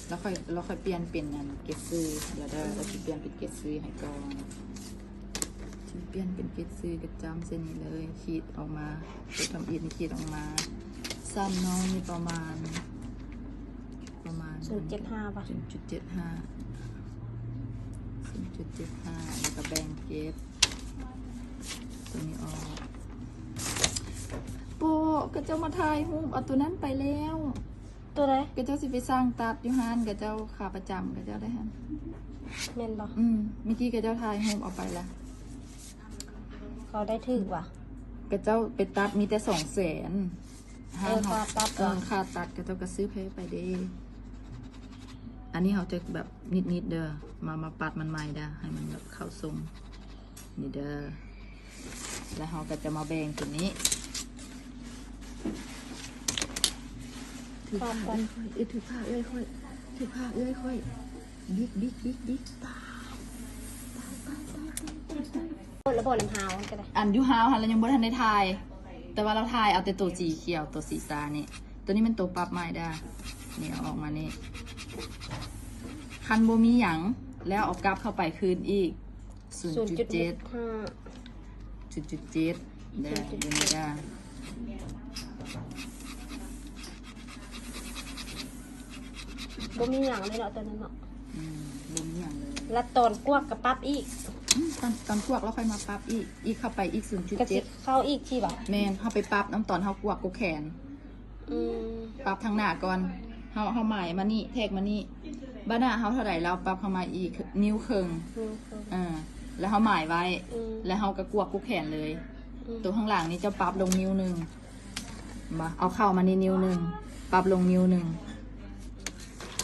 ແລ້ວຄ່ອຍ ແລ້ວຄ່ອຍປ່ຽນເປັນອັນເກັບຊື່ລະເດີ ລະຊິປ່ຽນເປັນເກັບຊື່ໃຫ້ກ່ອນ ຊິປ່ຽນເປັນເກັບຊື່ກະຈ້ຳໃສ່ນີ້ເລີຍ ຂີດອອກມາ ຕົວທຳອິດຂີດອອກມາ ຊັ້ນນ້ອງນີ້ປະມານ ປະມານ ສູນຈຸດເຈັດຫ້າ ປະ ສູນຈຸດເຈັດຫ້າ ສູນຈຸດເຈັດຫ້າ ແລ້ວກະແບ່ງເກັບຕົວນີ້ອອກ. ໂປະ ຂະເຈົ້າມາຖ່າຍຮູບເອົາຕົວນັ້ນໄປແລ້ວ. ຕົວໃດ? ຂະເຈົ້າຊິໄປສັ່ງຕັດຢູ່ຮ້ານຂະເຈົ້າ ຄ່າປະຈຳຂະເຈົ້າໄດ້ຫັ້ນ. ແມ່ນບໍ່? ອືມ ເມື່ອກີ້ຂະເຈົ້າຖ່າຍຮູບເອົາໄປລະ. ເຂົາໄດ້ຖືກຫວາ? ຂະເຈົ້າໄປຕັດມີແຕ່ສອງແສນ. ເອີ ຄ່າຕັດ ເອີ ຄ່າຕັດ ຂະເຈົ້າກະຊື້ແພງໄປເດ້. ອັນນີ້ເຮົາຈະແບບນິດໆເດີ ມາ ມາປັດມັນໃໝ່ເດີ ໃຫ້ມັນແບບເຂົ້າຊົງນີ້ເດີ. ແລ້ວເຮົາກະຈະມາແບ່ງຕົວນີ້. ຖືກຜ້າເອື້ອຍຂ້ອຍ ເອີ ຖືກຜ້າເອື້ອຍຂ້ອຍ ຖືກຜ້າເອື້ອຍຂ້ອຍ ບິກ ບິກ ບິກ ບິກ ຕາຍ ຕາຍ ຕາຍ ຕາຍ ຕາຍ ຕາຍ. ລະບໍ່ນຳຮາວຫັ້ນກະໄດ້ ອັນຢູ່ຮາວຫັ້ນລະຍັງບໍ່ທັນໄດ້ຖ່າຍ ແຕ່ວ່າລາວຖ່າຍເອົາແຕ່ໂຕສີຂຽວ ໂຕສີຊານີ້. ໂຕນີ້ແມ່ນໂຕປັບໃໝ່ເດີ ນີ້ເອົາອອກມານີ້. ຄັນບໍ່ມີຫຍັງ ແລ້ວເອົາກັບເຂົ້າໄປຄືນອີກ ສູນຈຸດເຈັດ ສູນຈຸດເຈັດເດີ ເບິ່ງເດີ. ບໍ່ມີຫຍັງເລີຍເນາະ ໂຕນັ້ນເນາະ. ອືມ ບໍ່ມີຫຍັງເລີຍ. ລະຕອນກວກກະປັບອີກ. ອືມ ຕອນ ຕອນກວກລະຄ່ອຍມາປັບອີກ ອີກເຂົ້າໄປອີກ ສູນຈຸດເຈັດ ກະຊິເຂົ້າອີກຊີ້ຫວາ? ແມ່ນ ເຮົາໄປປັບນຳຕອນເຮົາກວກກົກແຂນ. ອືມ ປັບທາງໜ້າກ່ອນ ເຮົາ ເຮົາໝາຍມານີ້ ແທກມານີ້ ບາດໜ້າເຮົາເທົ່າໃດ ລາວປັບເຂົ້າມາອີກ ນິ້ວເຄິ່ງ ນິ້ວເຄິ່ງ ເອີ ແລ້ວເຮົາໝາຍໄວ້. ອືມ ແລ້ວເຮົາກະກວກກົກແຂນເລີຍ. ອືມ ໂຕຂ້າງຫຼັງນີ້ເຈົ້າປັບລົງນິ້ວໜຶ່ງ ເຫັນບໍ່? ເອົາເຂົ້າມານີ້ນິ້ວໜຶ່ງ ປັບລົງນິ້ວໜຶ່ງ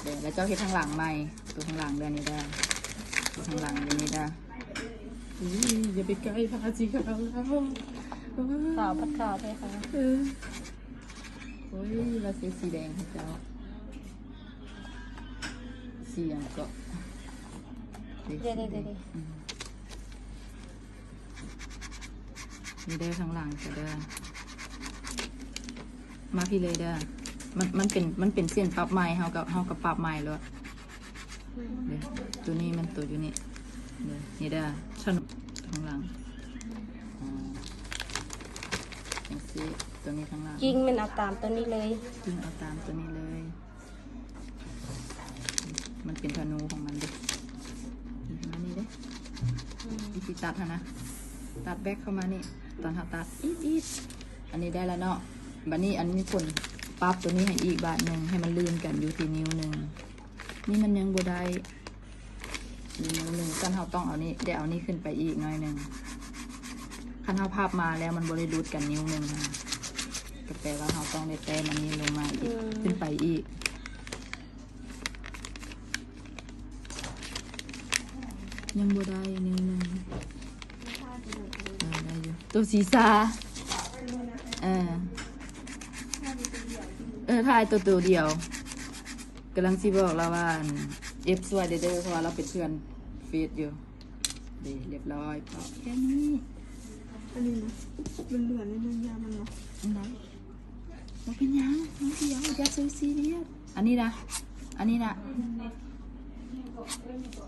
ເດີ ແລ້ວເຈົ້າເຮັດທາງຫຼັງໃໝ່ ໂຕຂ້າງຫຼັງເດີ ນີ້ເດີ ໂຕຂ້າງຫຼັງເດີ ນີ້ເດີ. ອຸ້ຍ ຢ່າໄປໃກ້ຜ້າສີຂາວລາວ ຂາວພັດຂາວແທ້ຂາວ. ເອີ ໂອ້ຍ ລາວໃສ່ສີແດງໃຫ້ເຈົ້າ ສີຫຍັງເກາະ ເດ ເດ ເດ ອືມ. ນີ້ເດີ ທາງຫຼັງກະເດີ ມາພີ້ເລີຍເດີ. ມັນ ມັນເປັນ ມັນເປັນເສັ້ນປັບໃໝ່ ເຮົາກະ ເຮົາກະປັບໃໝ່ໂລດ. ອືມ ເດີ ໂຕນີ້ມັນໂຕຢູ່ນີ້ເດີ ນີ້ເດີ ທາງຫຼັງ ອໍ ຈັ່ງຊີ້ ໂຕນີ້ທາງຫຼັງ ກິ້ງແມ່ນເອົາຕາມໂຕນີ້ເລີຍ ກິ້ງເອົາຕາມໂຕນີ້ເລີຍ. ມັນເປັນທະນູຂອງມັນເດ້ ມານີ້ເດ້. ອືມ ວິທີຕັດຫັ້ນນະ ຕັດແບັກເຂົ້າມານີ້ ຕອນເຮົາຕັດ ອີດໆ ອັນນີ້ໄດ້ລະເນາະ. ບາດນີ້ອັນມີຜົນ ປັບໂຕນີ້ໃຫ້ອີກບາດໜຶ່ງ ໃຫ້ມັນລື່ນກັນຢູ່ທີ່ນິ້ວໜຶ່ງ. ນີ້ມັນຍັງບໍ່ໄດ້ ນີ້ໜ້ອຍໜຶ່ງ ຊັ້ນເຮົາຕ້ອງເອົານີ້ ໄດ້ເອົານີ້ຂຶ້ນໄປອີກໜ້ອຍໜຶ່ງ. ຄັນເຮົາພັບມາແລ້ວມັນບໍ່ໄດ້ຫຼຸດກັນນິ້ວໜຶ່ງຫັ້ນນະ ກະແປວ່າເຮົາຕ້ອງໄດ້ແຕ້ມອັນນີ້ລົງມາອີກ ອືມ ຂຶ້ນໄປອີກ. ຍັງບໍ່ໄດ້ນິ້ວໜຶ່ງ ເອີ ໄດ້ຢູ່ ໂຕສີຊາ ເອີ ເອີ ຖ່າຍໂຕ ໂຕດຽວ. ກຳລັງຊິບອກລາວວ່າ ອັນ ເອັບຊ່ວຍເດີ ເພາະວ່າລາວເປັນເພື່ອນເຟສຢູ່. ເດ ລຽບຮ້ອຍ ເພາະແຄ່ນີ້ ອັນນີ້ນະ ເຫຼືອໆ ໜ້ອຍໜຶ່ງ ຢ່າມັນເນາະ ອັນໃດ ບໍ່ເປັນຫຍັງ ນ້ອຍດຽວ ຢ່າໄປຊີຣຽສ. ອັນນີ້ນະ ອັນນີ້ນະ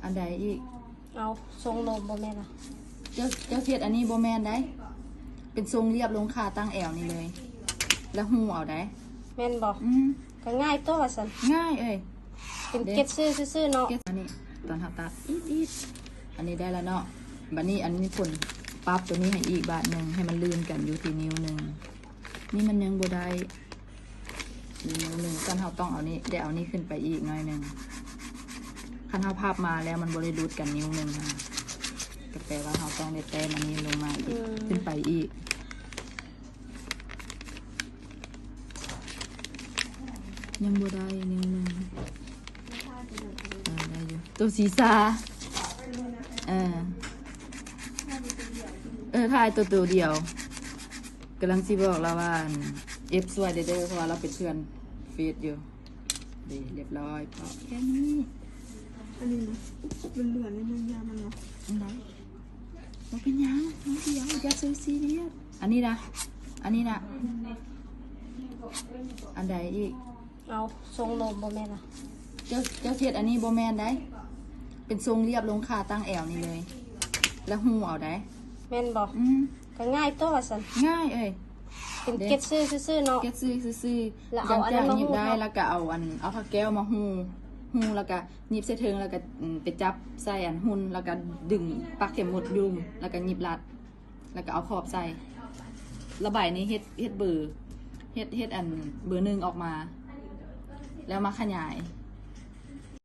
ອັນໃດອີກ? ເອົາ ຊົງນົມບໍ່ແມ່ນລະ ເຈົ້າ ເຈົ້າເຮັດອັນນີ້ບໍ່ແມ່ນໃດ ເປັນຊົງລຽບລົງຂາຕັ້ງແອວນີ້ເລີຍ ລະຫູ່ເອົາໃດ ແມ່ນບໍ່? ອືມ ກະງ່າຍຕົວວ່າຊັ້ນ ງ່າຍເອີຍ ເປັນເກັດຊື່ຊື່ໆເນາະ ເກັດ ອັນນີ້ຕອນເຮົາຕັດ ອີດໆ ອັນນີ້ໄດ້ລະເນາະ. ບາດນີ້ອັນມີຜົນ ປັບໂຕນີ້ໃຫ້ອີກບາດໜຶ່ງ ໃຫ້ມັນລື່ນກັນຢູ່ທີ່ນິ້ວໜຶ່ງ. ນີ້ມັນຍັງບໍ່ໄດ້ ອີກໜ້ອຍໜຶ່ງ ຊັ້ນເຮົາຕ້ອງເອົານີ້ ໄດ້ເອົານີ້ຂຶ້ນໄປອີກໜ້ອຍໜຶ່ງ. ຄັນເຮົາພັບມາແລ້ວມັນບໍ່ໄດ້ຫຼຸດກັນນິ້ວໜຶ່ງຫັ້ນນະ ກະແປວ່າເຮົາຕ້ອງໄດ້ແຕ້ມອັນນີ້ລົງມາອີກ ອືມ ຂຶ້ນໄປອີກ. ຍັງບໍ່ໄດ້ແນວໜຶ່ງ ເອີ ໄດ້ຢູ່ ໂຕສີຊາ ເອີ ເອີ ຖ່າຍໂຕ ໂຕດຽວ. ກຳລັງຊິບອກລາວວ່າ ອັນ ເອັບຊ່ວຍເດີ ເພາະວ່າລາວເປັນເພື່ອນເຟສຢູ່. ເດ ລຽບຮ້ອຍ ເພາະແຄ່ນີ້ ອັນນີ້ນະ ເຫຼືອໆ ໜ້ອຍໜຶ່ງ ຢ່າມັນເນາະ ອັນໃດ ບໍ່ເປັນຫຍັງ ນ້ອຍດຽວ ຢ່າໄປຊີຣຽສ. ອັນນີ້ນະ ອັນນີ້ນະ ອັນໃດອີກ? ເອົາ ຊົງນົມບໍ່ແມ່ນລະ ເຈົ້າ ເຈົ້າເຮັດອັນນີ້ບໍ່ແມ່ນໄດ໋ ເປັນຊົງລຽບລົງຄາຕັ້ງແອວນີ້ເລີຍ ແລ້ວຮູ້ເອົາໄດ໋. ແມ່ນບໍ່? ອືມ ກໍງ່າຍຕົວວ່າຊັ້ນ. ງ່າຍເອີຍ. ເປັນເກັດຊື່ຊື່ໆເນາະ ເກັດຊື່ຊື່ໆ ແລ້ວເອົາອັນນັ້ນມາຮູດເນາະ ແລ້ວກໍເອົາອັນ ເອົາຜ້າແກ້ວມາຮູ້ ຮູ້ແລ້ວກໍຫຍິບໃສ່ເທິງ ແລ້ວກໍ ອືມ ໄປຈັບໃສ່ອັນຫຸ່ນ ແລ້ວກໍດຶງປັກເຂັມໝຸດຢູ່ ແລ້ວກໍຫຍິບລັດ ແລ້ວກໍເອົາຂອບໃສ່ ລະໃບນີ້ເຮັດ ເຮັດເບີ ເຮັດ ເຮັດອັນເບີໜຶ່ງອອກມາ ແລ້ວມາຂະຫຍາຍ